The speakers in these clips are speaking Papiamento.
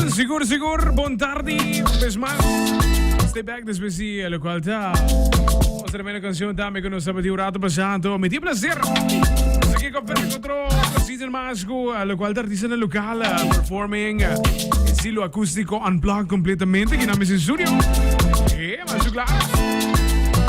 Sigur, sigur, bon tardi, un bes mas. Stay back despues di locual ta nos tremendo cancion tambe cu nos tabatin un rato pasado. Mi tin placer. Nos aki con ver otro season mas cu locual ta artistanan local performing estilo acústico unplugged completamente. Aquí na mes studio. Eh, mas claro.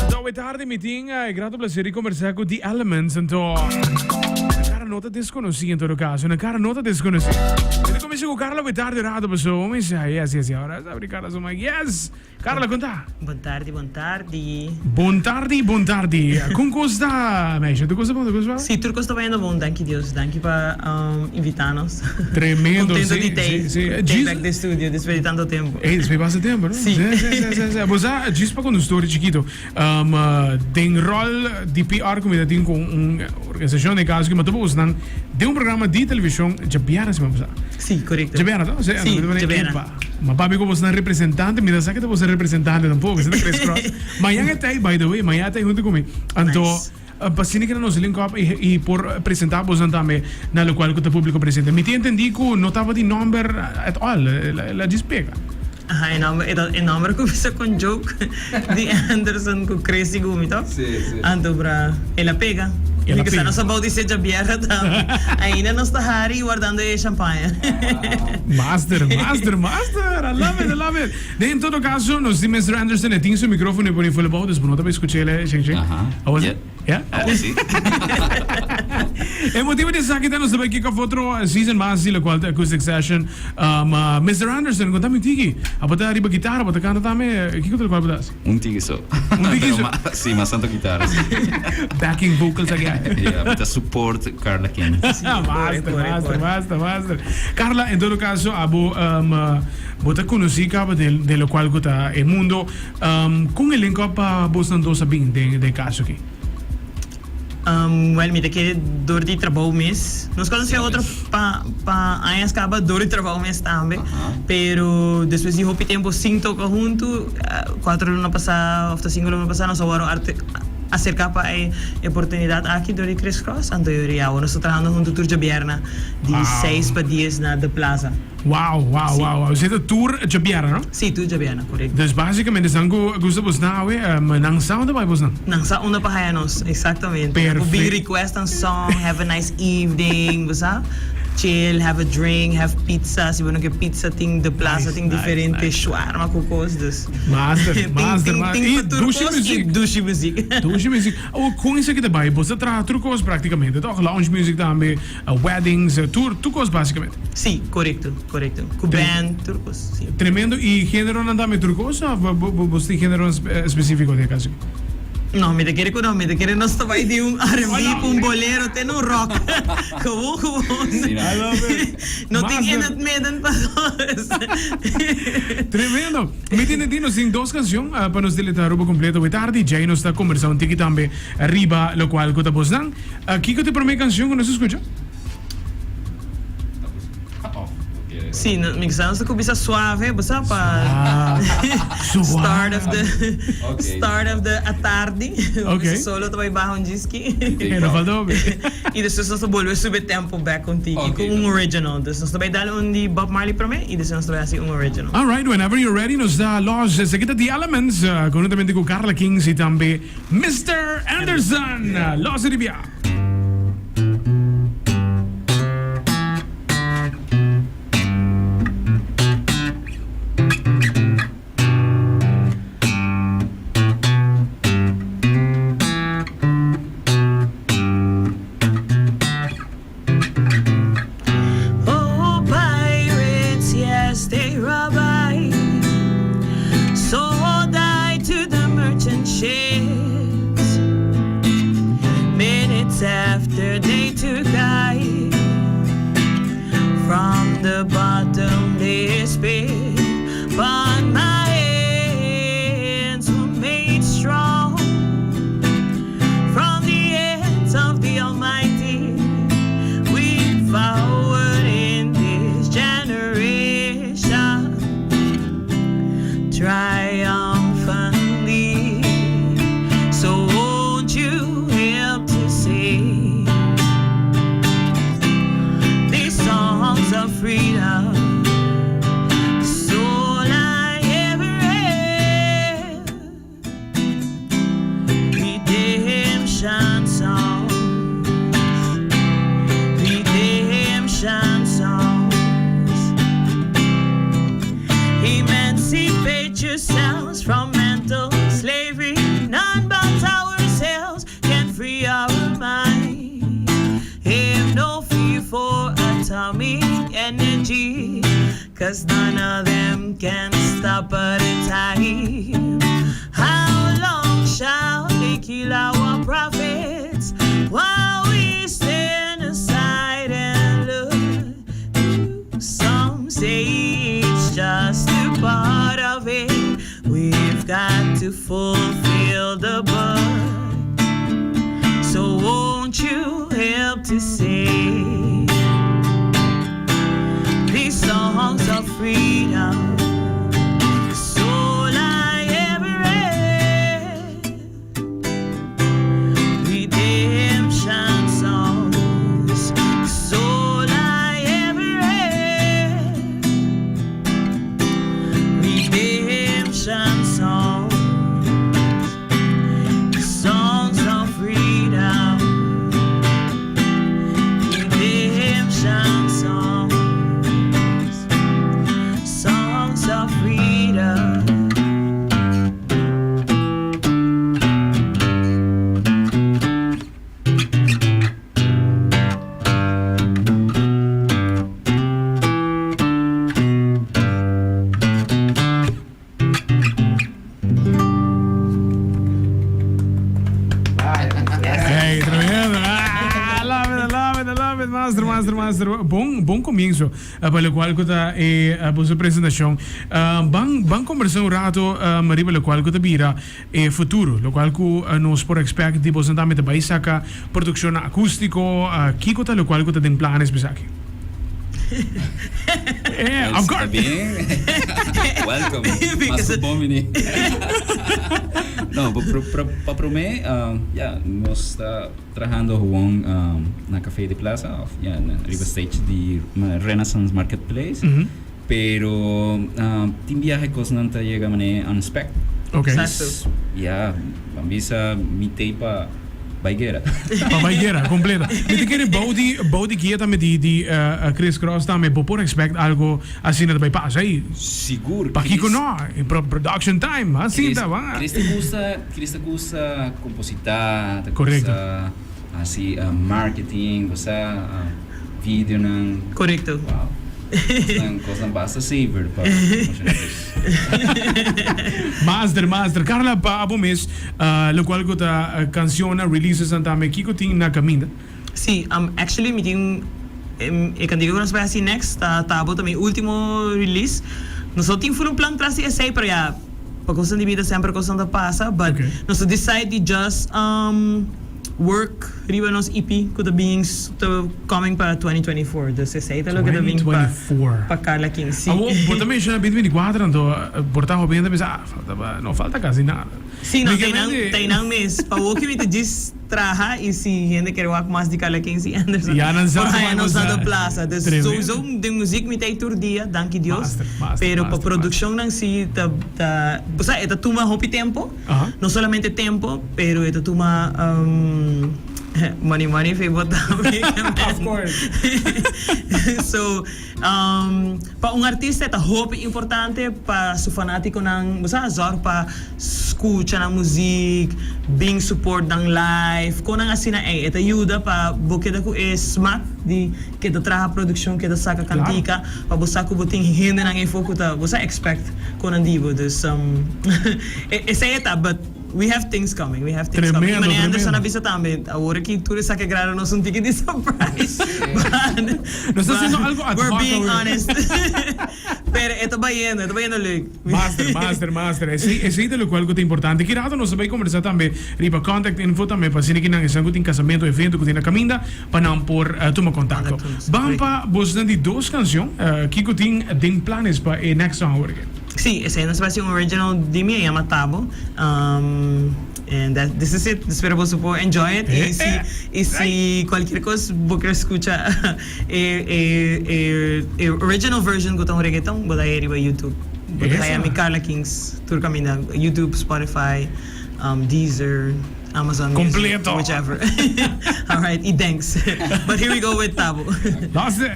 Anto, we tardi mi tin e grato placer di conversa cu The Elements. Anto, na cara no ta desconoci en todo caso. Na cara no ta desconoci. Mi ta cuminsa cu Carla we tardi rato paso. Mi sa, yes, yes, yes. Ahora sabi Carla su mic. Yes! Carla, con ta? Bon tardi, bon tardi. Bon tardi, bon tardi. Con cos ta, meisje? Tur cos ta bon? Tur cos ta bon? Si, tur cos ta bayendo bon, danki Dios. Danki pa invita nos. Tremendo, Contento si, di tei, si, si. tei back den studio despues di tanto tempo. Ey, despues di basta tempo, no? Si. Si, si, si, si, si. Bo sa, djis pa conta un story chikito. Den rol di PR cu mi ta tin cu un organisacion den caso cu mi ta busnan den un programa di television djabièrnè siman pasá. Si, corecto. Djabièrnè to? Si, djabièrnè. Epa, ma papia cu bosnan representante, mi ta sa cu ta bosnan representante tampoco, esei ta Chris Cross. Mañan e ta ei, by the way, mañan e ta ei hunto cu mi. Anto, Nice. pa asina keda nos link up i por presenta bosnan tambe na locual cu ta publico presente. Mi tin entendi cu no tabatin nomber at all, el a djis pega. Aha, e nomber, e ta e nomber ku bisa kon joke di Anderson ku Chris i Gumi, toch? Sí, sí. Anto bra, el a pega. El a Mi kisa pega. nos a bautis'é djabièrnè tambe. Ainda nos ta hari i wardando e champaña. Master, master, master! I love it, I love it! Den todo caso, nos tin Mister Anderson, e tin su microfono e pone full abou, dus bo no ta bay scuch'el, eh, Sheng Sheng? Aha. Awo si? Yeah. Yeah? Awo si. E motibo di esaki ta nos ta bay kick off otro season mas di locual ta Acoustic Session. Mister Anderson, konta mi un tiki. Abo ta riba gitara, abo ta kanta tambe, kiko ta lokual bo ta hasi? Un tiki so. Un tiki Pero so. ma, si, mas tanto gitara, si. Backing vocals aki. Yeah, mi ta support Carla King. Master, master, master, master. Carla, en todo caso, abo bo ta konosí kaba den den lokual ku ta e mundo. Kon e link up pa bosnan dos a bin den den e kaso aki? Well, mi ta kere dor di trabou mes. Nos conoce otro pa pa añas caba dor di trabou mes tambe. Pero despues di hopi tempo sin toca hunto, cuatro luna pasa of ta cinco luna pasa nos a worde acerca pa e oportunidad aki dor di Chris Cross. Anto yori awo nos ta trahando hunto tur djabièrnè di seis pa dies na The Plaza. Wow, wow, wow, wow. Esei ta tur djabièrnè, no? Sí, tur djabièrnè, korekto. Dus básicamente esnan ku gusta bosnan awe, nan sa unda bai bosnan. Nan sa unda pa haya nos, exactamente. Nan por bin Perfecto. request nan song, have a nice evening, bo sa? Chill, have a drink, have pizza, si bo no ke pizza tin The Plaza Nice, tin nice, diferente nice. shawarma ku kos, dus Master, tin, master, tin, master. tin I pa tur dushi kos i muziek. dushi muziek. Dushi muziek. Awor kon esaki ta bai? Bo sa traha tur kos prácticamente, toch? Lounge music tambe. Weddings, tur, tur kos básicamente. Sí, korekto, korekto. Ku band, tur kos, sí. Tremendo. I generonan tambe tur kos òf bo, bo, bo tin generonan spesífiko den e kaso? No, mi ta kere ku no. Mi ta kere nos ta bai di un R&B ku un bolero te na un rock. Gewoon, gewoon. Sí, no. I love it. No tin Master. in het midden pa nos. Tremendo. Mi tin di nos tin dos cancion pa nos deleita Aruba completo awe tardi. Djei nos ta combersa un tiki tambe riba locual cu ta bosnan. Kiko ta e prome kanshon ku nos a skucha? Sí, no, mi sa nos ta kuminsá suave, bo sa, pa start of the start of the atardi. Okay. Solo ta bai baha un djiski. No falta hopi. I despues nos ta bolbe subi e tempo bek un tiki ku un original. Dus nos ta bai dal un di Bob Marley prome i despues nos ta bai hasi un original. Alright, whenever you're ready nos ta los. Esaki ta The Elements, konhuntamente ku Carla Kings i tambe Mister Anderson, los di bia. Oh pirates, yes they rob I Sold I to the merchant ships Minutes. Cause none of them can stop the tide How long shall they kill our prophets While we stand aside and look Some say it's just a part of it We've got to fulfill the book So won't you help to sing These songs of freedom It's all I ever had Redemption songs It's all I ever had Redemption songs Songs of freedom Redemption songs Songs of freedom. Hey, tremendo. Ah, I love it, I love it, I love it. Master, master, master. Bon, bon comienzo eh, pa locual cu ta e eh, boso presentacion. Eh, ban, ban conversa un rato um, riba locual cu ta bira e futuro. Locual cu eh, nos por expect di boso tambe ta bay saca produccion acustico. Eh, kico ta locual cu ta den planes bisaki? Eh, of Está course. bien. Welcome. Mas ku bon bini. No, pa, pa, pa promé, ja, nos ta trahando gewoon na Café de Plaza of ja, na riba stage di Renaissance Marketplace. Pero tin biahe kosnan ta yega manera unexpect. Okay. Exacto. Ja, ban bisa mi tei pa bai guera. Pa bai guera, completo. Mi ta kere bou di, bou di guia tambe di, di Chris Cross tambe, bo por expect algo asina ta bai pasa ei? Sigur. Pakiko no? In production time, asina ta ba. Chris ta gusta, Chris ta gusta composita, ta Correcto. gusta hasi marketing, bo sa, videonan. Correcto. Wow. Kosnan, kosnan basta saver pa promociona dus. Master, master. Carla, pa abo mes, locual cu ta cancionnan, releasesnan tambe, kico tin na caminda? Sí, actually mi tin e cantica cu nos bai haci next ta Tabo, ta mi ultimo release. Nos no tin full un plan tras di esey, pero ya, pa cosnan di bida semper cosnan ta pasa, but nos a decide di just work riba nos EP cu ta bin ta coming pa 2024, dus esey ta loke ta bin pa pa Carla King, si. Awor bo ta menciona 2024 anto por ta hopi hende ta bisa ah falta pa no falta casi nada. Si no teinan teinan mes pa woki mi ta djis traha y si hende kere wak mas di Carla King si Anderson Ya nan sa por haya ku nos na sa. de plaza dus Tremendo. souiso den muziek mi ta ey tur dia danki Dios Master, master, pero pa master, produccionnan si ta ta osea e ta tuma hopi tempo. Aha. No solamente tempo, pero e ta tuma money money fe bo tambe. Of course. So, pa un artista e ta hopi importante pa su fanaticonan, bo sa, zorg pa scucha nan muziek, bin support nan live, conan asina ey. E ta yuda pa bo keda cu e smaak di keda traha produccion, keda saca cantica. Pa bo sa ku bo tin hendenan efo ku ta bo sa expect konan di bo dus esei e ta but we have things coming we have things coming Tremendo, y manera Anderson a tremendo. bisa tambe awor aki tur esaki a grada nos un tiki di surprise but Nos ta haciendo algo ad we're hoc being awor. honest pero e ta bayendo e ta bayendo leuk. Master, master, master. Esei, esei ta locual cu ta importante. Ki rato nos ta bay conversa tambe riba contact info tambe pa asina ki nan esnan cu tin casamento, evento cu tin na caminda pa nan por tuma contacto. Ban pa bosnan di dos cancion. Kico tin den planes pa e next song awor aki? Sí, esei nos ta bay haci un original di mi, e yama Tabo. And that, this is it. Espero boso por enjoy it. Y si, y si cualkier cos bo kier scucha e, e, e, e original version cu ta un reggaeton, bo ta haya riba YouTube. Bo ta haya mi Carla Kings tur caminda, YouTube, Spotify, Deezer, Amazon Music, Completo. whichever. All right, y thanks. But here we go with Tabo. Laatste.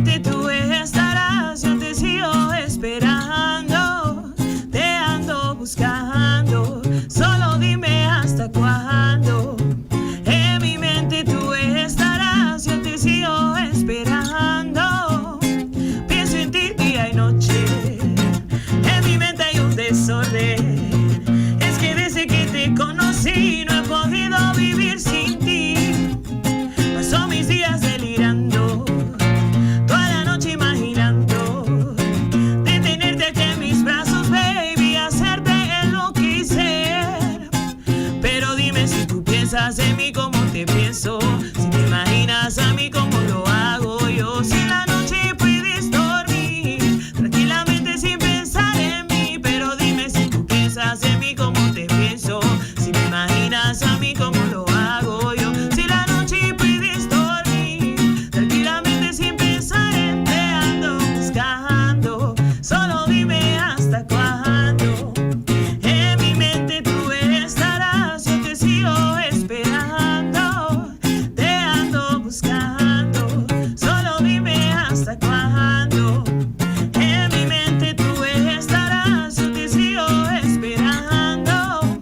mente tú estarás, yo te sigo esperando. Te ando buscando, solo dime hasta cuándo. En mi mente tú estarás, yo te sigo esperando. Pienso en ti día y noche. En mi mente hay un desorden. Es que desde que te conocí no he podido vivir sin ti. Paso mis días delirando, toda la noche imaginando de tenerte aquí en mis brazos, baby, hacerte enloquecer. Pero dime si tú piensas en mí como te pienso, si te imaginas a mí como lo hago yo. Si en la noche puedes dormir tranquilamente sin pensar en mí, pero dime si tú piensas en mí como te pienso, si me imaginas a mí como lo hago yo. Si la noche puedes dormir tranquilamente sin pensar en te ando buscando, solo dime hasta cuándo. En mi mente tú estarás, yo te sigo esperando, te ando buscando, solo dime hasta cuándo. En mi mente tú estarás, yo te sigo esperando.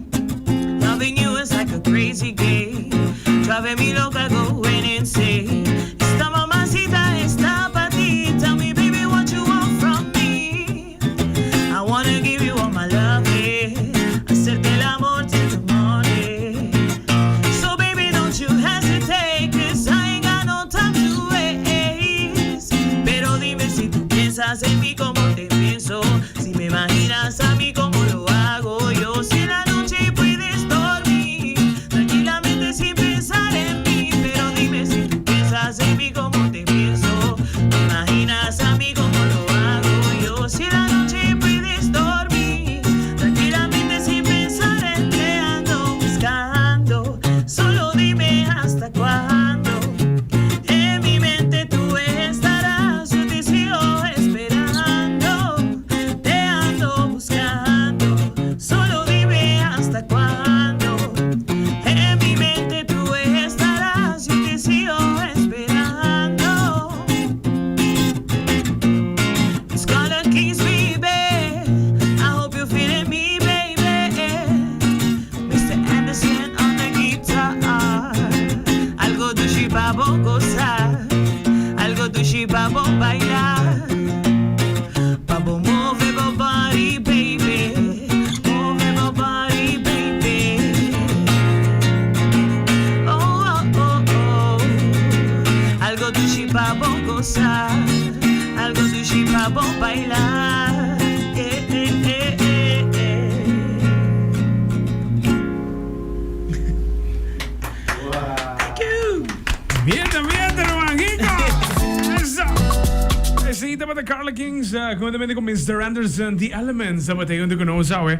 Loving you is like a crazy game, driving me loca, going insane. Esta mamacita está pa' ti. Tell me, baby, what you want from me. I wanna give you all my love, eh. Hacerte el amor till the morning. So baby, don't you hesitate, 'cause I ain't got no time to waste. Pero dime si tú piensas en mí como te pienso, si me imaginas a mí como lo hago yo. Si en la noche puedes dormir tranquilamente sin pensar en mí, pero dime si tú piensas en mí como te pienso, me imaginas a mí como lo hago yo. Si en la noche puedes dormir tranquilamente sin pensar en te ando buscando, solo dime hasta cuándo. En mi mente tú estarás, yo te sigo esperando, te ando buscando, solo dime hasta cuándo. En mi mente tú estarás, yo te sigo esperando. It's gonna kiss me, baby. I hope you're feeling me, baby. Mr. Anderson on the guitar. Algo dushi pa bo goza, algo dushi pa bo baila. Pa bo move bo body, baby. Move bo body, baby. Oh. Algo dushi pa bo goza, algo dushi pa bo baila. Eh. Thank you. Miente, miente, ruman, Eso. Esey tabata Carla Kings, conhuntamente cu Mr. Anderson, The Elements, tabata hunto cu nos awe.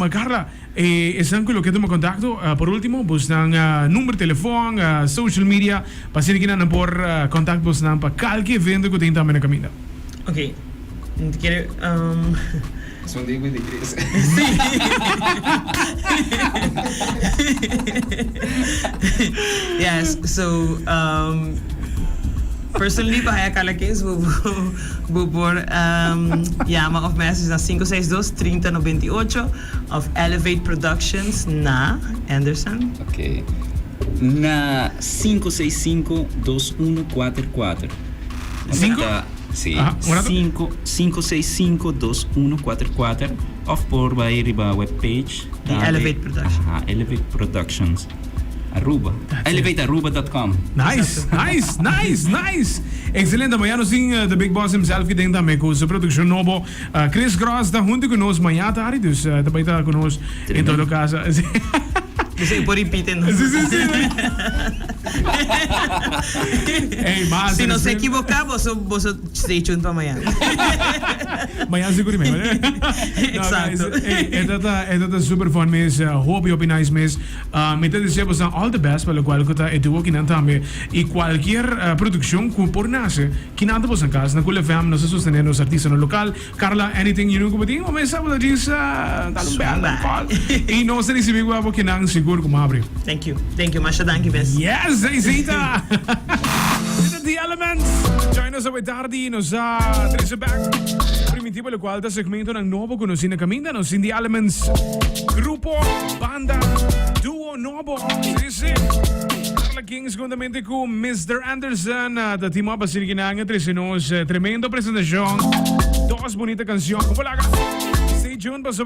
Carla, esnan cu lo ke tuma contacto, por ultimo, bosnan number di telefon, social media, pa asina kinan nan por contact bosnan pa calke evento cu tin tambe na caminda. Ok, n kere. Son di Wendy Chris. Sí. Yes, so personally pa haya Carla Kings bo bo por yama of message na 562 3098 of Elevate Productions na Anderson. Ok. Na 565 2144. Cinco? Sí. Aha, un rato. 5 565 2144 of por bay riba webpage. Di Elevate Productions. Aha, Elevate Productions. Aruba. ElevateAruba.com. Nice, nice, nice, nice. Excelente. Mañana nos tin The Big Boss himself ki den tambe cu su produccion nobo. Chris Cross ta hunto cu nos mañana tardi, dus ta bay ta cu nos en todo caso. Esey por repite no. Sí, sí, sí. Ey, mas Si nos equivoca, boso, boso stay tuned pa mañana. Mañana sigur y mejor. Exacto. Ey, e ta super fun mes. Hopi, hopi nice mes. Mi ta desea boso all the best pa locual cu ta e duo kinan tambe. Y cualkier produccion cu por nace, kinan ta boso na cas. Na Cool FM nos ta sostene nos artistanan local. Carla, anything you know cu bo tin? O mesa bo ta djis dal un bel, un call. Y nos ta ricibi cu abo kinan sigur cu habri. Thank you. Thank you. Masha danki mes. Yes, Zayzita! The Elements. Join us awe tardi nos a trece back primitivo locual ta segmentonan nobo cu nos tin na caminda. Nos tin The Elements grupo, banda, duo nobo. Si, si. Carla Kings juntamente cu Mister Anderson ta team up asina kinan a trece nos tremendo presentacion. Dos bonita cancion. Como laga? Stay tuned pasobra.